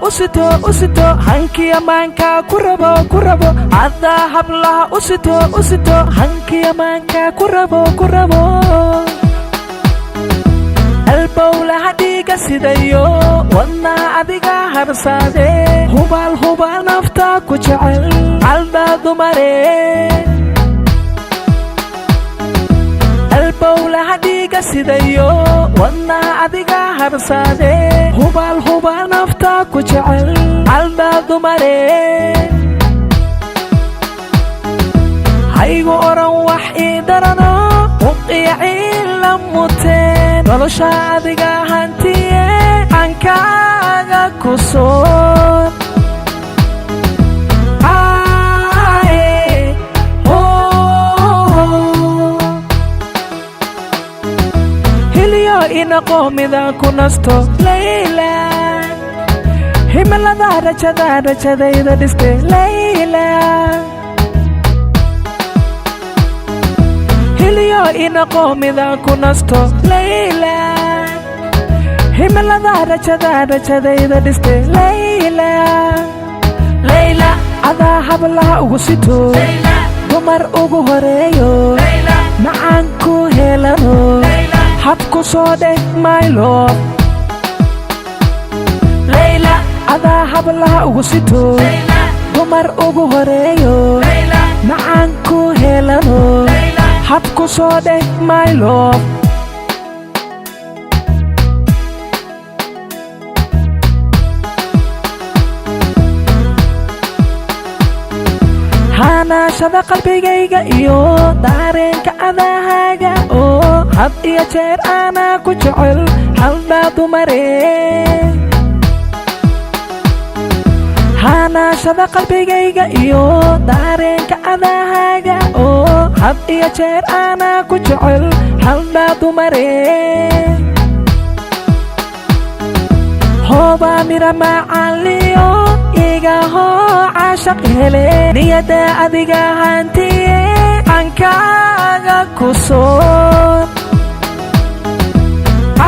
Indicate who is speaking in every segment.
Speaker 1: Hablaha u sito, u sito, hankiya maanka ku rabo, ku rabo. Adaa hablaha u sito, u sito, hankiya maanka ku rabo, ku rabo. Albowlaha dhiiga sidayo wadnaha adiga harsaade. Hubaal, hubaal nafta ku jecel caldaa dumare. Albowlaha dhiiga sidayo wadnaha adiga harsaade. Hubaal, hubaal nafta ku jecel caldaa dumare. Haygu oran wax ii darano uqiya ciila muteen. Nolosha adiga hantiye ankaaga ku soon. Aaye, oh. Hiliyo inaqo midaan ku nasto, Layla. Himilada rajada rajadayda dhiste, Layla. Hiliyo inaqo midaan ku nasto, Layla. Himilada rajada rajadayda dhiste, Layla. Layla, adaa hablaha ugu sito, dumar ugu horeeyo, macaan ku helano. Hab ku soo dheh, my love. Layla, adaa hablaha ugu sito, dumar ugu horeeyo, macaan ku helano. Hab ku soo dheh, my love. Hanaashada qalbigayga iyo dareenka adahaaga oo had iyo jeer aanaa ku jecel haldhaa dumare. Hanaashada qalbigayga iyo dareenka adahaaga oo had iyo jeer aanaa ku jecel haldhaa dumare. Hoobaa mira macaliyo iga hoo caashaq hele. Niyadda adiga hantiye ankaaga ku soon.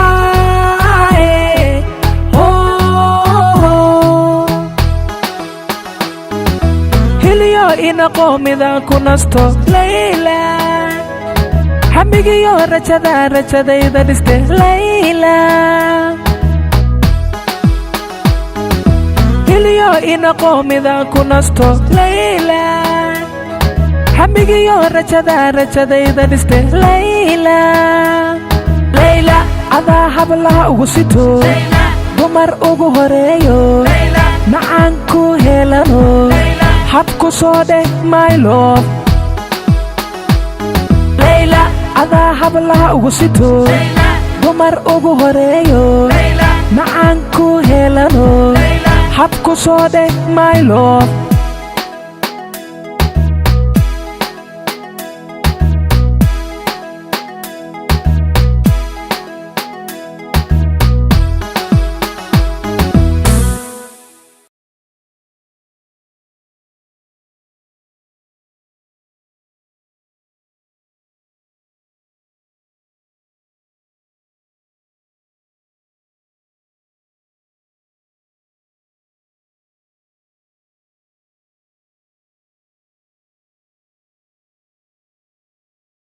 Speaker 1: Aaye, oh. Hiliyo inaqo midaan ku nasto, Layla. Xamigiyo rajada rajadayda dhiste, Layla. Hiliyo inaqo midaan ku nasto, Layla. Xamigiyo rajada rajadayda dhiste, Layla. Layla, adaa hablaha ugu sito, dumar ugu horeeyo, macaan ku helano. Hab ku soo dheh, my love. Layla, adaa hablaha ugu sito, dumar ugu horeeyo, macaan ku helano. Hab ku soo dheh, my love.